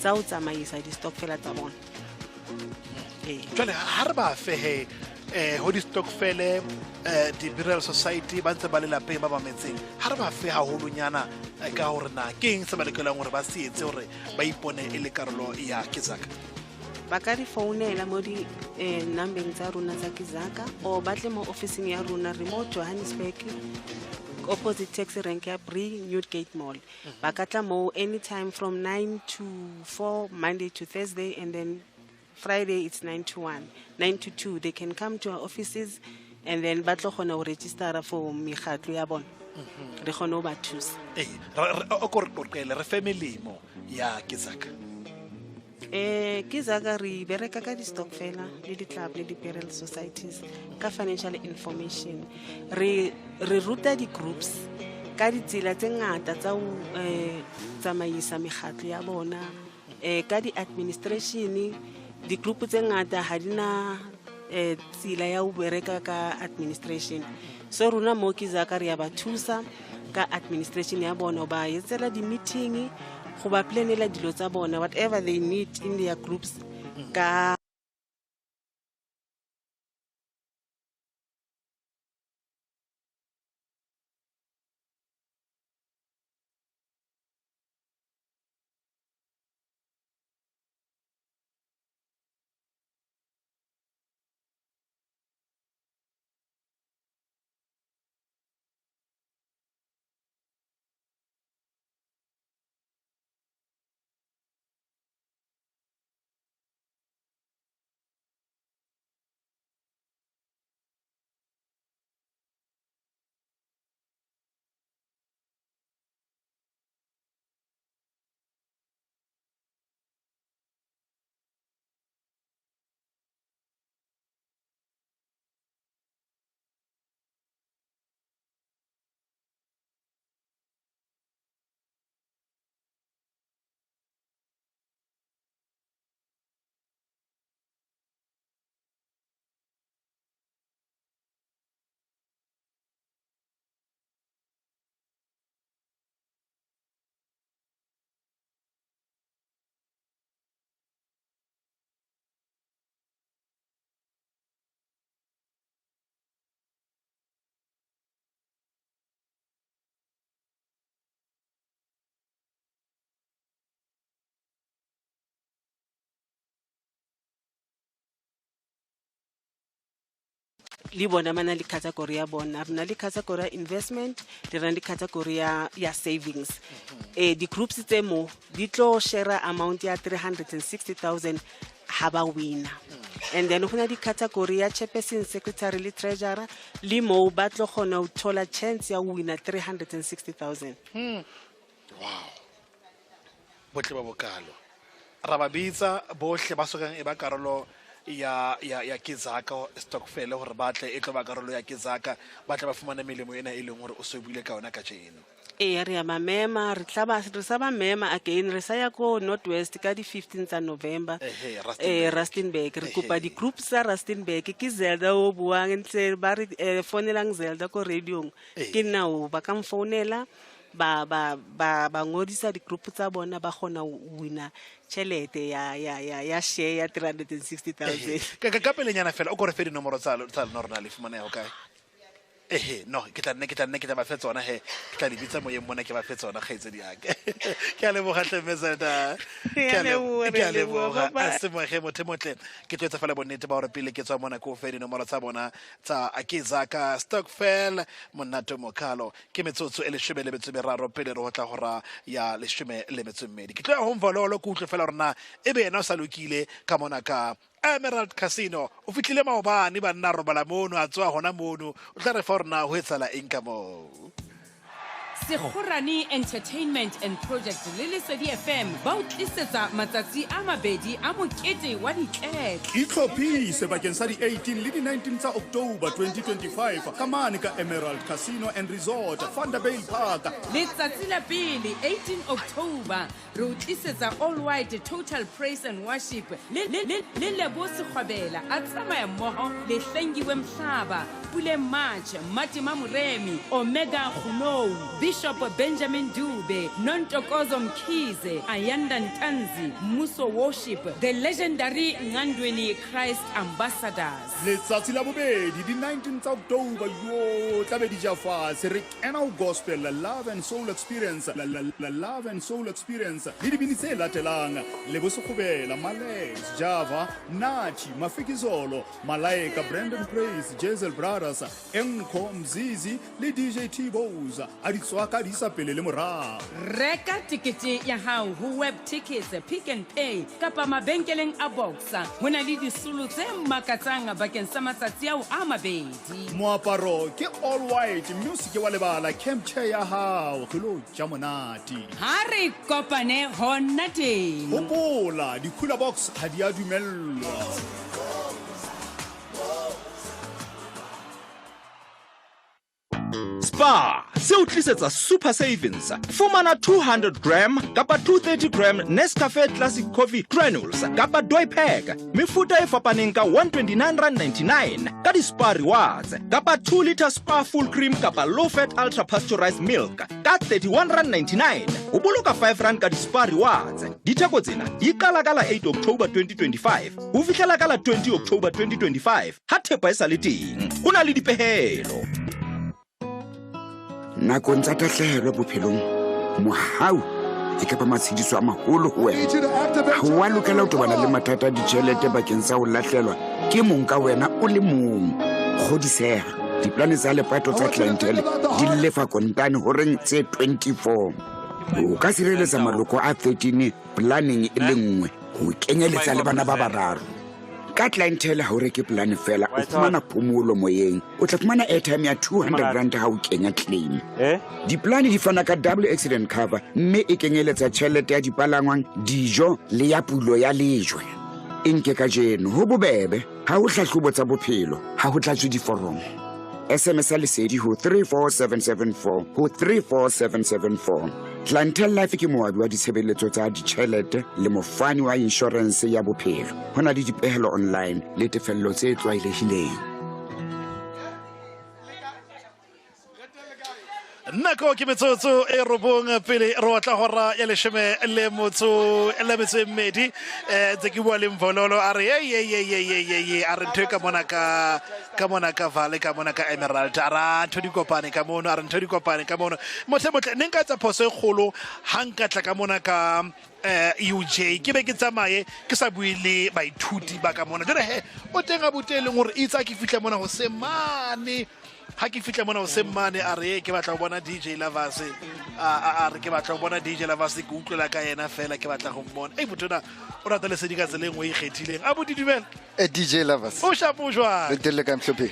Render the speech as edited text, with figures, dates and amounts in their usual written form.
tsa ho tsamaisa di-stokfela tsa bona. Ee. Jwale ha re ba fehe ho di-stokfele, di-burial society ba ntse ba le lapeng ba mametseng, ha re ba fe haholonyana ka hore na ke eng se ba lokelang hore ba se etse hore ba ipone e le karolo ya Kezaka. Ba ka di founela mo di numbeng tsa rona tsa Kezaka, or ba tle mo officing ya rona, re mo Johannesburg, opposite taxi rank ya Bree, Newgate Mall. Ba ka tla mo anytime from 9 to 4, Monday to Thursday, and then Friday it's 9 to 1, 9 to 2. They can come to our offices and then ba tlo kgona ho registera for mekgatlo ya bona. Re kgone ho ba thusa. Ee, o ko re qoqele, re fe melemo ya Kezaka. Kezaka re bereka ka di-stokfela le di-club le di-burial societies ka financial information. Re ruta di-groups ka ditsela tse ngata tsa ho tsamaisa mekgatlo ya bona, ka di-administration. Di-group tse ngata ha di na tsela ya ho bereka ka administration, so rona mo Kezaka re ya ba thusa ka administration ya bona, ho ba etsela di-meeting, go ba planela dilo tsa bona, whatever they need in their groups ka. Le bona ba na le category ya bona. Re na le category ya investment, re na le category ya savings. Di-groups tse mo di tlo share amount ya 360,000 ha ba wina. And then go na di-category ya chairperson, secretary le treasurer, le moo ba tlo kgona ho thola chance ya ho wina 360,000. Wow, botle ba bokalo. Ra ba bitsa bohle ba sokang e ba karolo ya Kezaka stokvel hore ba tle e tlo ba karolo ya Kezaka, ba tle ba fumane melemo ena e leng hore o se buile ka yona kajeno. Ee, re ya ba mema, re tla ba re sa ba mema again, re sa ya ko North West ka di-15 tsa November. Ehe, Rustenburg. Rustenburg. Re kopa di-groups tsa Rustenburg. Ke Zelda o buang, ntse ba re fonelang Zelda ko radiong. Ke nna o, ba ka mfounela, ba ngodisa di-group tsa bona, ba kgona ho wina tjhelete ya share ya 360,000. Ka pelenyana fela, o ko re fe dinomoro tsa lona hore na le fumaneha ho kae. Ehe, no, ke tla nne ke tla ba fe tsona he, ke tla di bitsa moyeng mona, ke ba fe tsona, kgaitsedi yaka. Ke a leboga hle, mme Zelda. Re a leboha, Ke a re a leboha. leboga. Bye-bye. A se moege motho e motle. Ke tlo etsa fela bonnete ba hore pele ke tswa mona ke o fe dinomoro tsa bona tsa Kezaka stokvel. Monate o mokalo. Ke metsotso e 13 pele re ho tla hora ya 12. Ke tlo ya ho Mvololo, ke utlwe fela hore na ebe yena o sa lokile ka mona ka Emerald Casino. O fihlile maobane, banna, a robala mono, a tsoha hona mono. O tla re fa hore na ho etsahala eng ka moo. Sekgorane Entertainment and Project le Lesedi FM ba o tlisetsa matsatsi a mabedi a mokete wa ditletle. Itlhophise bakeng sa di-18 le di-19 tsa October 2025 ka mane ka Emerald Casino and Resort, Vanderbijl Park. Letsatsi la pele, 18 October, re o tlisetsa All White Total Praise and Worship le Lebo Sekgwabela a tsamaya mmoho le Hlengiwe Mhlaba, Puleng March, Matima Moremi, Omega Kgunou, Bishop Benjamin Dube. Dube, Nontokozo Mkhize, Ayanda Ntanzi, Mmuso Worship, the legendary Ngandweni Christ Ambassadors. Letsatsi la bobedi di-19 tsa October, yo tlabe di ja fatshe, re kena ho gospel la Love and Soul Experience, la, la, la Love and Soul Experience le dibini tse latelang: Lebo Sekgobela, Malex Java, Nathi Mafikizolo, Malaika, Brandon Praise, Jezel Brothers, Enko Mzizi le DJ T Bose a di tswaka di isa pele le morao. Reka tekete ya hao ho Web Tickets, Pick and Pay kapa mabenkeleng a Boxer. Ho na le disolo tse makatsang bakeng sa matsatsi ao a mabedi. Moaparo ke all white, mme o seke wa lebala camp chair ya hao, re lo ja monate. Ha re kopane hona teng. Hopola, di-cooler box ha di a dumellwa. Spar se o tlisetsa Super Savings. Fumana 200 gram kapa 230 gram Nescafe Classic Coffee Granules kapa Doypack mefuta e fapaneng ka R129.99 ka di-Spar Rewards, kapa 2 liter Spar Full Cream kapa Low Fat Ultra Pasteurized Milk ka R31.99, o boloka R5 ka di-Spar Rewards. Ditheko tsena di qala ka la 8 October 2025 ho fihlela ka la 20 October 2025 ha thepa e sa le teng. Ho na le dipehelo. Nakong tsa tahlehelo bophelong, mohau e kapa matshediso a maholo ho wena. Ha o a lokela ho tobana le mathata a ditjhelete bakeng sa ho lahlelwa ke mong ka wena o le mong. Kgodiseha, diplane tsa lepato tsa Clientele di lefa kontane horeng tse 24. O ka sireletsa maloko a 13 planeng e le nngwe, ho kenyeletsa le bana ba bararo. Ka Clientele ha o reke polane fela, o fumana phomolo moyeng. O tla fumana airtime ya R200 ha o kenya claim. Diplane di fana ka double accident cover, mme e kenyeletsa tjhelete ya dipalangwang, dijo le ya pulo ya lejwe. E nke kajeno, ho bobebe, ha ho hlahlobo tsa bophelo, ha ho tlatswe diforomo. SMS ya lesedi ho 34774 ho 34774. Clientele Life ke moabi wa ditshebeletso tsa ditjhelete le mofani wa inshorense ya bophelo. Ho na le dipehelo online le tefello tse tlwaelehileng. Nako ke metsotso e 9 pele re otla hora ya 12 le metso e mmedi. Ntse ke bua le Mvololo, a re ei, a re ntho e ka mona ka mona ka Vale, ka mona ka Emerald, a ra ntho di kopane ka mono, a re ntho di kopane ka mono. Motle motle, ne nka etsa phoso e kgolo ha nka tla ka mona ka UJ ke be ke tsamaye ke sa bue le baithuti ba ka mona. Jwale he, o teng abuti e leng hore itse ha ke fihla mona hoseng mane, ha ke fihla mona hoseng mane, a re ke batla ho bona DJ Lavas, a re ke batla ho bona DJ Lavas, ke utlwela ka yena fela, ke batla ho mmona. Ei, motho ona o rata lesedi ka tsela e nngwe e ikgethileng. Abuti, dumela. DJ Lovers. O shapo jwang? Re telle ka mhlophe.